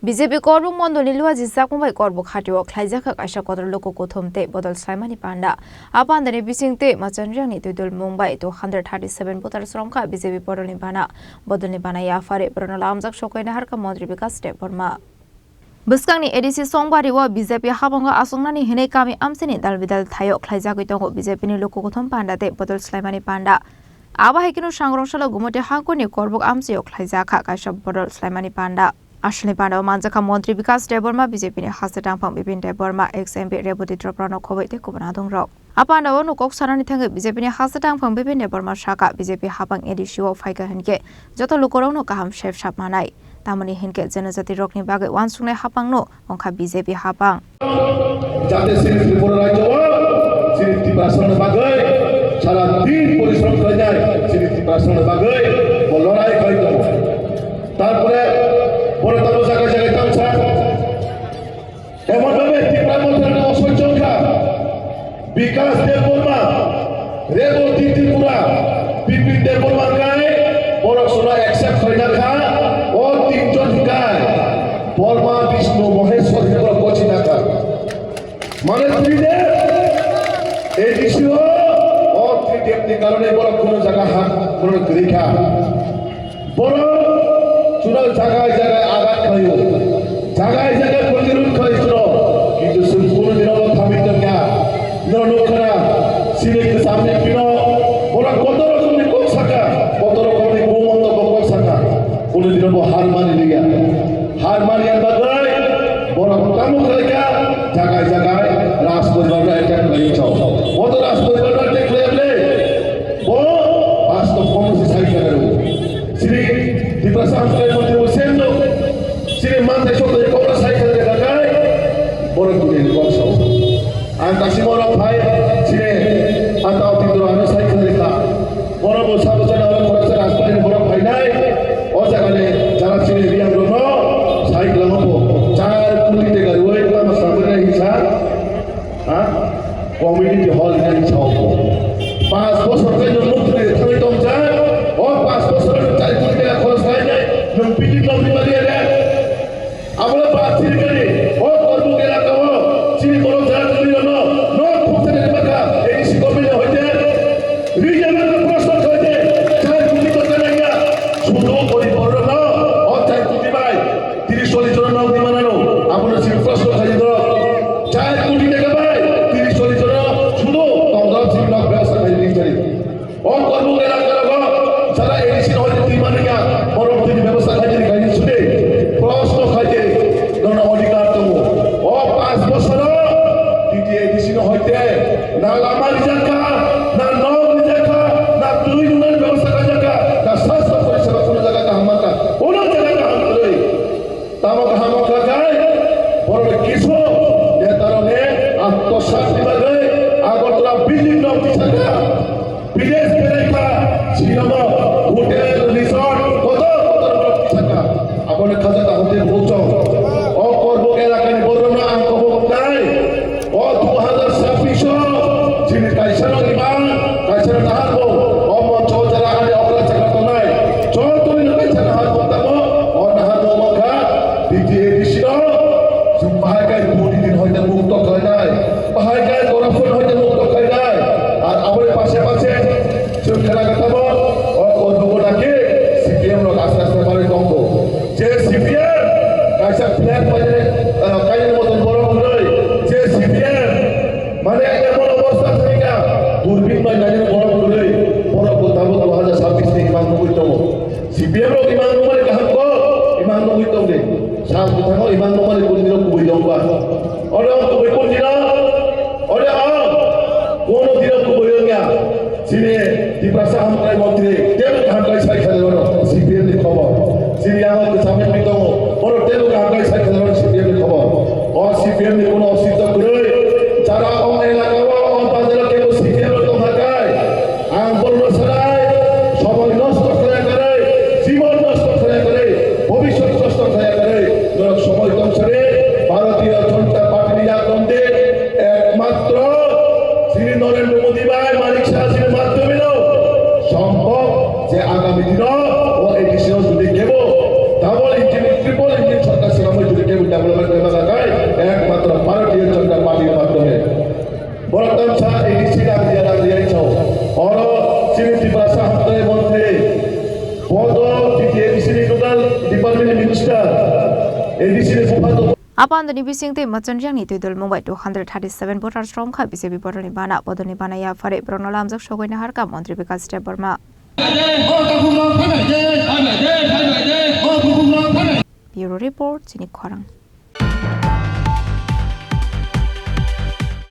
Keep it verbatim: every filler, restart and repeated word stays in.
B J P Korbuk Mondolni Luaji Chakmung bai Korbuk Hatio khlaijak kha kaisa kotor luku kuthum tei bodol swlaimani panda. A pandani bising tei Machanriangni twidulmung bai two hundred thirty seven voters romkha B J P bodolni bana. Bodolni bana yaphari borokno lamjak sokwai naharkha Montri Bikas Debbarma. Bwskangni A D C Songbario B J P habango achuknani hinwi kami amchaini dalbidal thaio khlaijagwi tongo B J P ni luku kuthum panda tei bodol swlaimani panda. Abo hai kheno sangrong salo Gumoti hangkuni Korbuk amchaio khlaijakha kaisa bodol swlaimani panda. Aswlni pandao manjakha Montri Bikas Debbarma, B J P ni haste tangphang Bipin Debbarma, ex M P Reboti Tripura no khoboi tei kubun adongrok. A pandao no kok sanani thangwi B J P ni haste tangphang Bipin Debbarma sakha, B J P hapang A D C o phaikha hinkhe joto lukurokno kaham sep sap manai. Tamoni hinkhe jenojatirokni bagwi uansuknai hapangno wngkha B J P hapang. Jate chini Tripura rajyo o chini Tiprasani bagwi sara din porishrom khlainai, chini Tiprasani bagwi bo lorai khai tongo. Tarpore pore tamo jaga jaga tangsa. Emon bhabe Tipra Mothani osoichong kha. Bikas Debbarma, Reboti Tripura, Bipin Debbarma kai, borok suna accept khaina kha, o tinjon hikai, Borma, Bishnu, Maheshwar hikai borok gochina kha. Mane tini de, A D C o, o tini depni karone borok kuno jaga ha, borok gri kha. Borok chwla jagai jagai agat khlaio, jagai jagai protirod khlai chwla, kintu chwng kunu dino bo thamwi tongya. Noro nukha na, chini kwcham ni bino, borok kotor rokomni kok saka, kotor rokomni bumung no bo kok saka, kunu dino bo har mani liya. Har mani bagwi borok tamo khlaikha, jagai jagai Raj Poribar no attack khlai chao. Bo to Raj Poribar no attack khlai ble, bo bastob kono se sai khlai. Chini Tiprasa Hamkrai Montri bo same no. Chini manthai sotoi kokno sai khe rwkha khe borok tini kok sao. Ang kasimo rok phai chini ata otindro ano sai khe rwkha. Borok bo sabo jana oro khoroksa rajpani borok phainai. O jagani jara chini riyang rokno sai kwlangma bo char koti teka rwui tamo saboni hinsa. Ha? Community hall hinwi sao. Panch bosor khe nwng mukti thangwi tongjak. O panch bosor nwng char koti taka khorok khlainai, nwng piti nokni maliya de. Abono ba chirikani, o Korbuk elaka o, chini borok jara tongwi rokno, nok khoksa de baka, A D C government hoite. Rijana ka proshno khlaide, char koti taka nangya, sudo gori borokno, o char koti bai. Tiris chollish jon nok di manano, abono chini proshno khaidi doro. Char koti taka bai, tiris chollish jon sudo tongdor chini nok bebostha khaidi ring chari. O Korbuk elaka rogo, jara A D C no hoite twi manliya, borok tini bebostha khaidi ring khaidi sude. Proshno khaidi, nono odhikar tongo. O panch bosoro, tini A D C no hoite, na lama rijakha, na nok rijakha, na twi nunani bebostha khajakha, na sastho poriseba kono jaga kaham manka, kono jaga kaham kwrwi. Tamo kaham wngkha khe, borokni kisu netarokni atmosat ni bagwi Agartala building rok tisakha, bidesh beraikha, sinamo hotel, resort, kotor kotor borok tisakha. Aboni khajak hotel bukchong. O Korbuk elakani borokno ang kobok nai. O dui hajar sabbish o chini kaisa no imang, kaisa no nahar bo. O moncho jara ani okra chakra tongnai. Chotoni no kaisa nahar bo tamo. O nahar bo wngkha B T A D C no. Chwng bahai kai boni din hoite mukto khlainai. Bahai kai corruption hoite mukto khlainai. Ar aboni pase pase chwng khela gatamo. O korbo naki C P M no aste aste barwi tongo. Je C P M kaisa flag painani, ah, kainani moton borok hwnwi, je C P M mane emon obostha thangkha, durbin bai nainani borok hwnwi, borok bo tabuk dui hajar sabbish ni imang nugwi tongo. C P M rok imang nungmani kaham kok, imang nugwi tongdi. Sal bwthango imang nungmani kundino kubui dongba. Oro ang kubui kundino, oro ang kono dino kubui wngya. Chini Tiprasa Hamkrai Montri, tebo kaham kai sai kha de oro, C P M ni khobor. Chini yango kwcham wngwi tongo, oro tebo kaham kai sai kha de oro, C P M ni khobor. O C P M ni kono ositto kwrwi, jara o elaka o, o bazar o kebo C P M rok tongkha kai, ang borokno sanai, somoi nosto khlaiya kwrwi, jibon nosto khlaiya kwrwi, bhobishyot nosto khlaiya kwrwi, norok somoi tong sari, Bharatiya Janata Party ni yak tong di, Pandani bising tei Machonriangni twi dulmung bai two hundred thirty seven voters rok wngkha B J P bodolni bana. Bodolni bana yaphari borokno lamjak sogwi naharkha Montri Bikash Debbarma. Bureau Report, Chini Khorang.